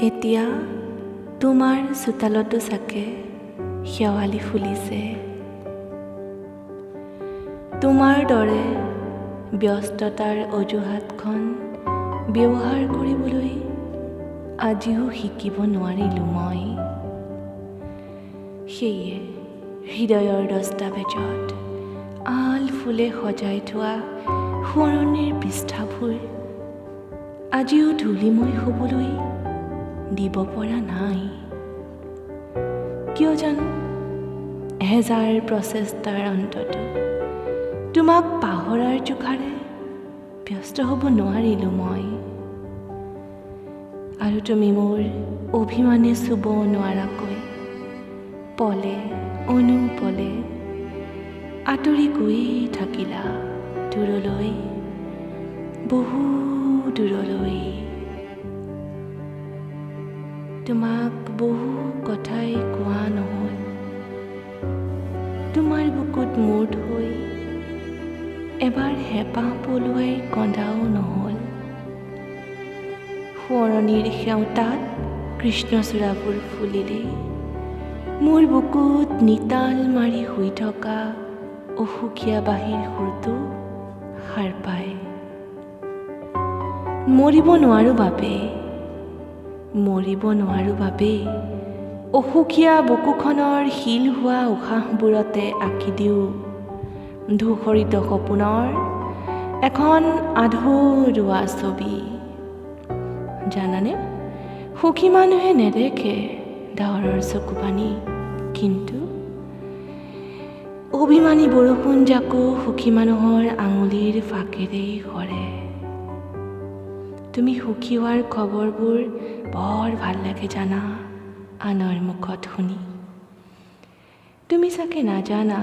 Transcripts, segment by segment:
এতিয়া তোমাৰ চোতালতো চাগে শেৱালি ফুলিছে। তোমাৰ দৰে ব্যস্ততাৰ অজুহাতখন ব্যৱহাৰ কৰিবলৈ আজিও শিকিব নোৱাৰিলোঁ মই। সেয়ে হৃদয়ৰ দস্তাবেজত আল ফুলে সজাই থোৱা সোঁৱৰণিৰ পৃষ্ঠাবোৰ আজিও ধূলিময় হ'বলৈ দিব পৰা নাই। কিয় জানো হেজাৰ প্ৰচেষ্টাৰ অন্তত তোমাক পাহৰাৰ জোখাৰে ব্যস্ত হ'ব নোৱাৰিলোঁ মই। আৰু তুমি মোৰ অভিমানে চুব নোৱাৰাকৈ পলে অনুপলে আঁতৰি গৈয়ে থাকিলা দূৰলৈ, বহু দূৰলৈ। তোমাক বহু কথাই কোৱা নহ'ল, তোমাৰ বুকুত মূৰ থৈ এবাৰ হেঁপাহ পলুৱাই কন্দাও নহ'ল। সোঁৱৰণিৰ সেওঁতাত কৃষ্ণচূড়াবোৰ ফুলিলেই মোৰ বুকুত নিতাল মাৰি শুই থকা অসুখীয়া বাঁহীৰ সুৰটো সাৰ পায়। মৰিব নোৱাৰোঁ বাবে, মৰিব নোৱাৰোঁ বাবে অসুখীয়া বুকুখনৰ শিল হোৱা উশাহবোৰতে আঁকি দিওঁ ধূসৰিত সপোনৰ এখন আধৰুৱা ছবি। জানানে, সুখী মানুহে নেদেখে ডাৱৰৰ চকুপানী, কিন্তু অভিমানী বৰষুণ জাকো সুখী মানুহৰ আঙুলিৰ ফাঁকেৰেই সৰে। তুমি সুখী হোৱাৰ খবৰবোৰ বৰ ভাল লাগে জানা আনৰ মুখত শুনি। তুমি চাগে নাজানা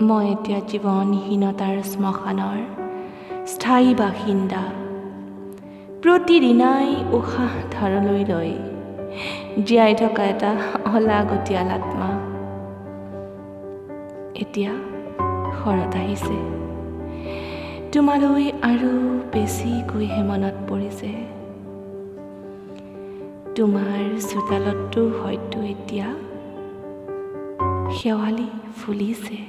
মই এতিয়া জীৱনহীনতাৰ শ্মশানৰ স্থায়ী বাসিন্দা। প্ৰতিদিনাই উশাহ ধাৰলৈ লৈ জীয়াই থকা এটা অলাগতিয়াল আত্মা। এতিয়া শৰৎ আহিছে, তোমালৈ আৰু বেছিকৈহে মনত পৰিছে। তোমাৰ চোতালতো হয়তো এতিয়া শেৱালি ফুলিছে।